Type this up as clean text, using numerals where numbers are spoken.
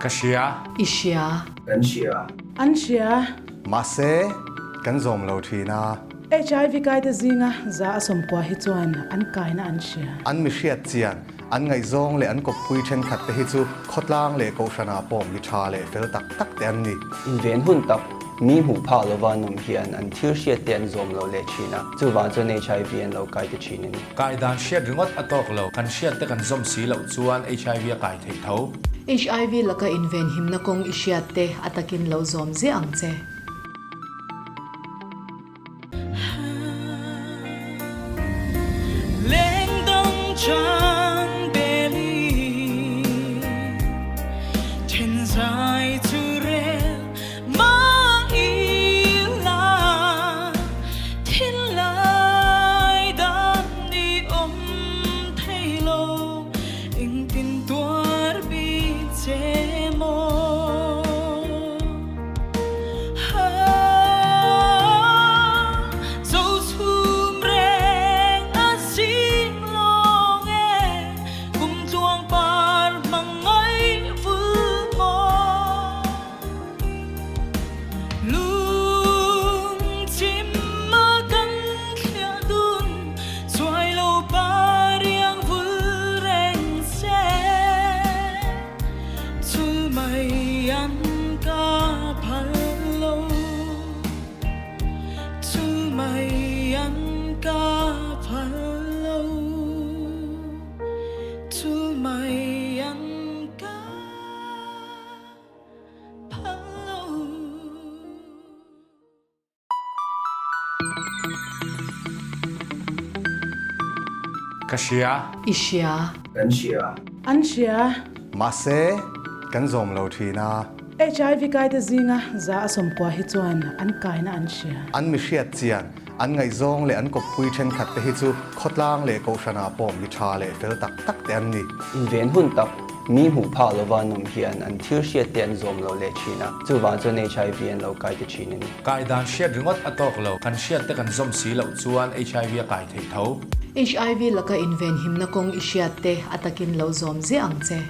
Ka hria. I hria. Kan hria. An hria. Mahse, kan zawm lo thin a. HIV kaite zinga za a sawmkua hi chuan an kaina an hria. An mi hriat chian, an ngaihzawng leh an kawppui thenkhat te hi chu khawtlang leh kohhranah pawh mi tha leh fel tak tak te an ni. Inven hun tak, mi hmuh phak lova an awm hian an thil hriat te an zawm lo leh thin a, chuvang chuan HIV an lo kai ta thin a ni. Kai dan hriat ringawt a tawk lo, kan hriat te kan zawm si loh chuan HIV a kai theih tho. HIV laka inven himna kawng i hriat te a takin lo zawm ziah ang che. Ka hria. I hria. Kan hria. An hria. Mahse, kan zawm lo thin a. HIV kaite zinga za a sawmkua hi chuan an kaina an hria. An mi hriat chian, an ngaihzawng leh an kawppui thenkhat te hi chu khawtlang leh kohhranah pawh mi tha leh fel tak tak te an ni. Inven hun tak, mi hmuh phak lova an awm hian an thil hriat te an zawm lo leh thin a, chuvang chuan HIV an lo kai ta thin a ni. Kai dan hriat ringawt a tawk lo, kan hriat te kan zawm si loh chuan HIV a kai theih tho. HIV laka inven himna kawng i hriat te a takin lo zawm ziah ang che.